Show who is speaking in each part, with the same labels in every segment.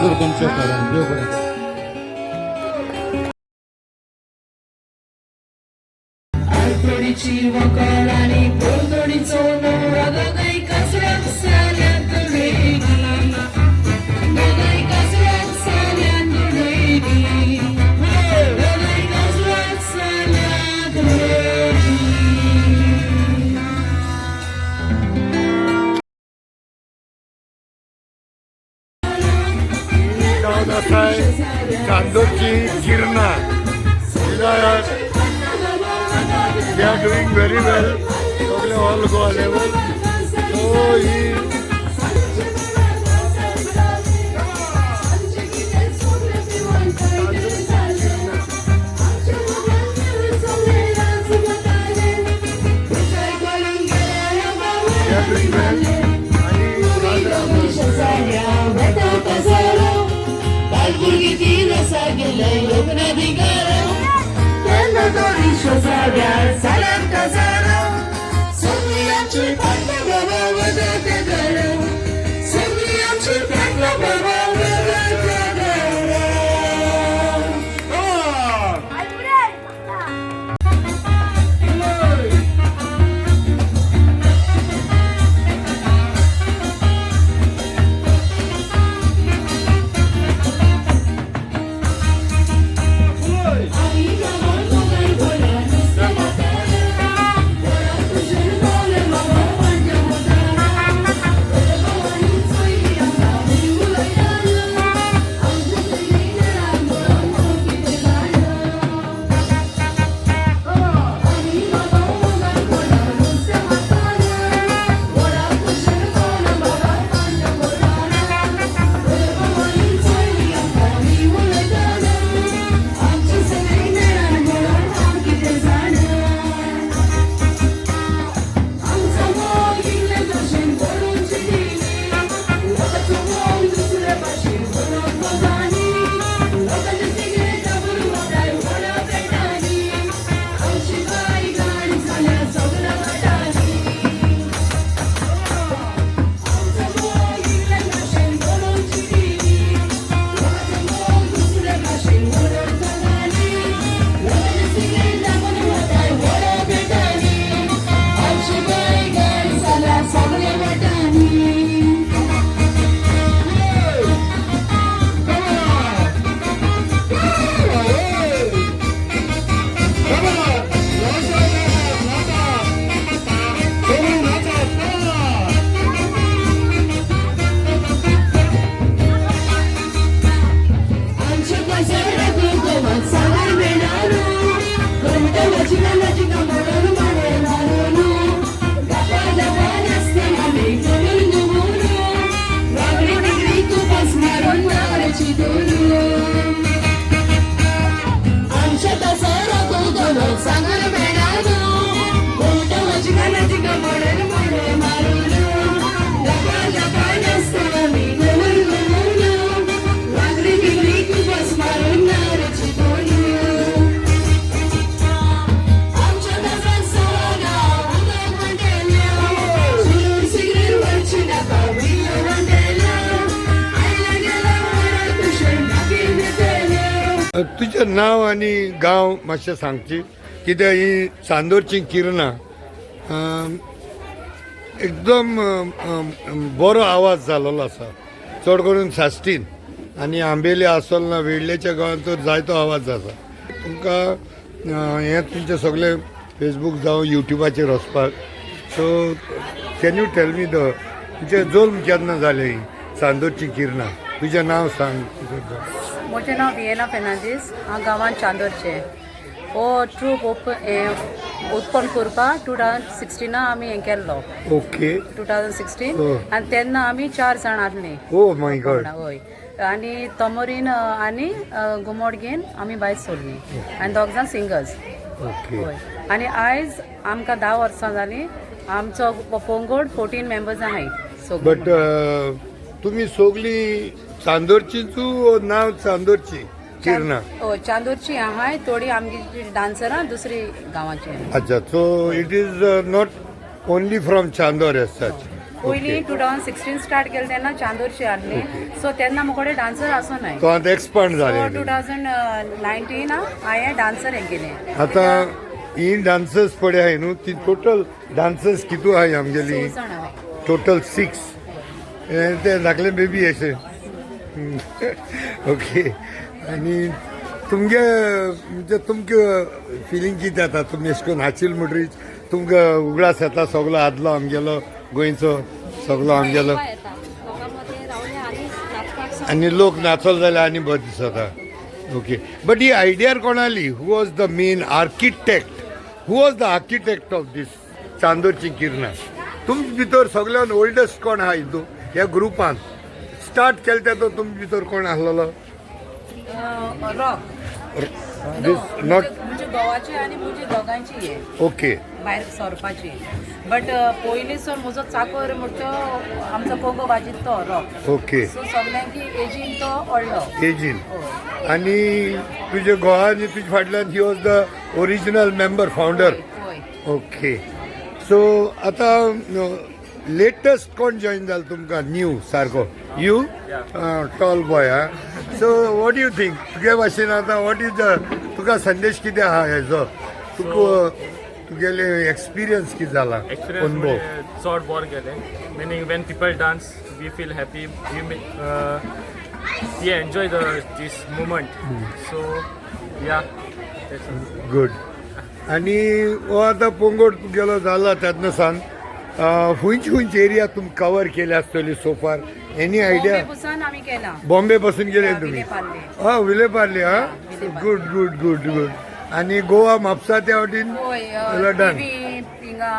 Speaker 1: करूं तुमचें उपकार. देव बरें करूं.
Speaker 2: आलतडीची वकल आनी पलतडीचो नवरो दोगांय काजराक साल्यांत उडयली, दोगांय काजराक साल्यांत उडयली, दोगांय काजराक साल्यांत उडयली.
Speaker 3: जावन आसा चांदोरची किरणां. They are doing very well सगळे all Goa level. So he they are doing well आणि
Speaker 2: आमची फाटल्या बाबा वदाते घर. सगळ्या वाटांनी. आमच्या बाजारात गोवा सागर मेळालो, घंटा वाजिना वाजिना म्हणून मारे मारून, गप्पा दबा नासतना आमी करून दवरून, वागडी तिगडी तुपास मारून मारायची दोन. आमच्या बाजारात गोवा सागर मेळालो, घंटा वाजिना वाजिना म्हणून मारे मारून, गप्पा दबा नासतना आमी करून दवरून, वागडी तिगडी तुपास मारून मारायची दोन. आमच्या दारात सवाना उदक म्हणटेलो, सुरूर सिगरेट वरची नाका विलो म्हणटेलो, आयला गेला वरा कुशन मागीर घेतलो.
Speaker 3: तुजें नांव आनी गांव मातशें सांगची, कित्याक ही चांदोरची किरणां एकदम बरो आवाज जालोलो आसा, चड करून साश्टीन आनी आंबेली आसोल ना वेडलेच्या गांवांत तर जायतो आवाज आसा. तुमकां हें तुमचें सगळें फेसबूक जावं युट्यूबाचेर वचपाक. So can you tell me the तुमचें जल्म केन्ना जालें? ही चांदोरची किरणां, तुजें नांव सांग, तुजें गांव.
Speaker 4: म्हजें नांव वियेना फेर्नांदीस. हांव गांवांत चांदोरचें. हो ट्रूप ओपन करपाक 2016 आमी हें केल्लो. 2016.
Speaker 3: हो.
Speaker 4: आनी तेन्ना आमी चार जाण आसलीं.
Speaker 3: ओ my God.
Speaker 4: हय, आनी तमोरीन आनी घुमट घेवन आमी भायर सरलीं आनी दोग जाण सिंगर्स. हय, आनी आयज आमकां 10 वर्सां जालीं. आमचो पंगड 14 मेंबर्स आहाय सगळीं.
Speaker 3: बट तुमी सगळीं चांदोरचीच, नांव चांदोरची किरणां?
Speaker 4: हय, चांदोरची आहाय थोडी आमची डान्सरां, दुसरी गांवाची.
Speaker 3: अच्छा, so it is not only from Chandor as such.
Speaker 4: पयलीं 2016 स्टार्ट केलें तेन्ना चांदोरची आहली. सो तेन्ना मुकोडे डान्सर आसो नाय.
Speaker 3: तो आतां एक्सपांड जालें.
Speaker 4: 2019 हांवें डान्सर हें केलें.
Speaker 3: आतां ही डान्सर्स पळय आहाय न्हू, ती टोटल डान्सर्स कितू आहाय आमगेली?
Speaker 4: स जाण आहाय.
Speaker 3: टोटल 6. ते धाकले बेबी अशे. ओके, आनी तुमगे म्हणजे तुमकां फिलींग कितें जाता तुमी अशें करून नाचिल म्हणटरीच तुमकां उगडास येता सगलो आदलो आमगेलो गोंयचो सगलो आमगेलो?
Speaker 5: येता लोकां मदीं रावले आनी नाचपाक.
Speaker 3: आनी लोक नाचल जाल्यार आनी बरें दिसता. Okay, but he आयडियार कोणाली? Who was the main architect? Who was the architect of this चांदोरची किरणां? तुमचे भितर सगळ्यान ओल्डस्ट कोण आहा हितून? ह्या ग्रुपान स्टार्ट केलें तेदो तुमचे भितर कोण आसलेलो?
Speaker 4: रॉक.
Speaker 3: दीस not
Speaker 4: म्हणजे गोवाची आनी म्हजी दोगांयची हे भायर सरपाची. बट पयलीं सर म्हजो चाकर म्हणटो आमचो कोंगो भाजी तो रॉक. सो सगल्यांकी एजीन तो व्हडलो.
Speaker 3: एजीन. आनी तुजे घोवा आनी तुजे फाटल्यान he was the original member, founder?
Speaker 4: हय.
Speaker 3: ओके, सो आतां लेटस्ट कोण जॉईन जालो तुमकां न्यू सारको? You toll boy हा. सो what you think तुगे भाशेन आतां what is the तुका संदेश कितें आहा हेजो? तुका तुगेले एक्सपिरियन्स कितें जाला?
Speaker 6: एक्सपिरियन्स
Speaker 3: अनुभव.
Speaker 6: म्हणजे चड बरें गेलें, meaning when people dance we feel happy, we enjoy the this moment, so yeah.
Speaker 3: Good. आनी हो आतां पंगड तुगेलो जाला तेन्ना सान खंयची खंयची एरिया तुमी कवर केल्या आसतली so far? Any idea?
Speaker 4: Bombay पसून आमी केला.
Speaker 3: बॉम्बे पासून गेले तुम्ही?
Speaker 4: विलेपार्ले.
Speaker 3: हा, विलेपार्ले हा.
Speaker 4: Vile Parle.
Speaker 3: Good good good good. आणि गोवा म्हापसा त्या वटेन?
Speaker 4: हय.
Speaker 3: डन.
Speaker 4: हिंगा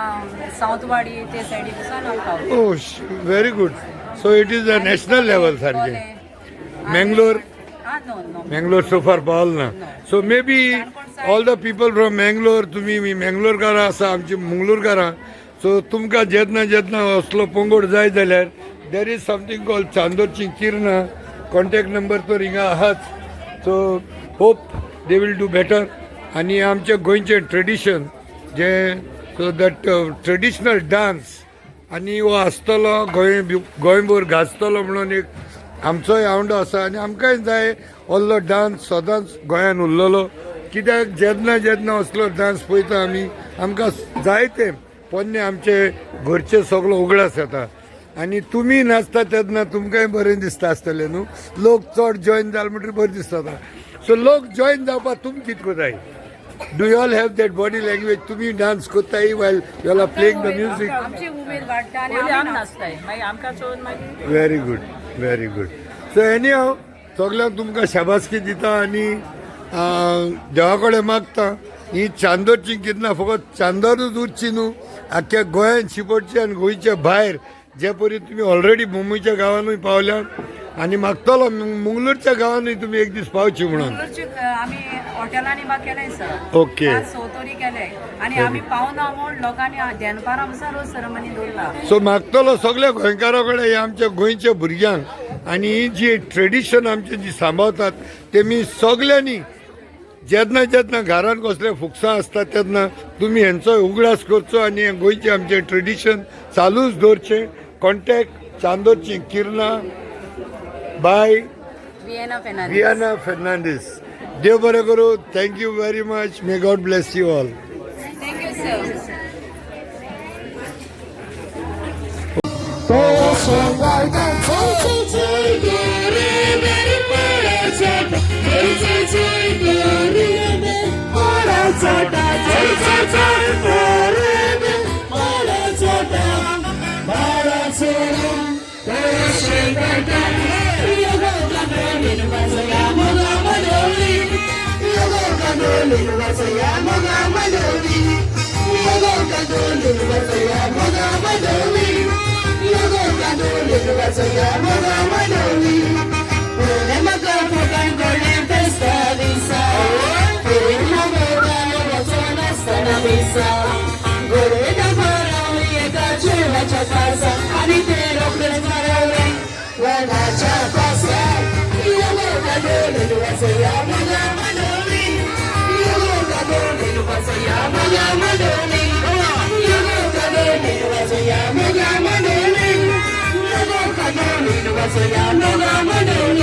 Speaker 4: सावथवाडी ते सायडी पसून आमी पावले.
Speaker 3: Oh, very good. So it is a national level सारकें. मँगलोर?
Speaker 4: हा, नो नो.
Speaker 3: मँगलोर सो फार पावल ना. So maybe all the people from Mangalore, तुमी मँगलोरकारां आसा, आमची मंगलोरकारां, सो तुमकां जेन्ना जेन्ना असलो पंगड जाय जाल्यार there is something call चांदोरची किरणां. कॉन्टॅक्ट नंबर तर हिंगा आहाच. So hope they will do better. आनी आमचे गोंयचें tradition J, so that traditional dance आनी हो आसतलो, गोंय गोंयभर गाजतलो म्हणून एक आमचोय आवंडो आसा. आनी आमकांय जाय असलो डांस सदांच गोंयान उरलेलो, कित्याक जेन्ना जेन्ना असलो डांस पळयता आमी, आमकां जायते पोन्ने आमचे घरचे सगलो उगडास येता. आनी तुमी नाचता तेन्ना तुमकांय बरें दिसता आसतलें न्हू? लोक चड जॉयन जाले म्हणटकीर बरें दिसता. सो लोक जॉयन जावपाक तुमी कितें करताय? Do you all have that body language? तुमी डान्स करताय while you all are playing the music?
Speaker 4: आमची उमेद वाडटा आनी
Speaker 7: पयलीं
Speaker 4: आमी
Speaker 7: आमी
Speaker 4: नाचता.
Speaker 7: नाचताय, मागीर आमकां चोवन मागीर.
Speaker 3: Very good, very good. So any हांव सगल्यांक तुमकां शाबासकी दिता आनी देवा कडेन मागता, ही चांदोरची किरणां फकत चांदोरूच उरची न्हू, आख्ख्या गोंयान शिंपडची आनी गोंयच्या भायर जे परी तुमी ऑलरेडी मुंबयच्या गांवानूय पावल्यात आनी मागतलो मंगलोरच्या गांवानूय तुमी एक दीस पावची म्हणून.
Speaker 4: मंगलोरचे आमी हॉटेलांनी बा केलें सर. पांच स तरी केले आनी आमी पावना म्हूण लोकांनी देनपारां पसून रोज सेरेमनी दवरला.
Speaker 3: सो मागतलो सगल्या गोंयकारां कडेन, हे आमच्या गोंयच्या भुरग्यांक आनी ही जी ट्रेडिशन आमची जी सांबाळतात तेमी सगल्यांनी जेन्ना जेन्ना घरान कसले फुगसां आसता तेन्ना तुमी हेंचो उगडास करचो आनी हें गोंयचें आमचें ट्रेडिशन चालूच दवरचें. कॉन्टॅक्ट चांदोरची किरणां बाय
Speaker 4: विएना फेर्नांडीस.
Speaker 3: वियाना फेर्नांडीस. देव बरें करूं. Thank you very much. May God bless you all.
Speaker 4: Thank you sir.
Speaker 2: या मोगा म्हणून.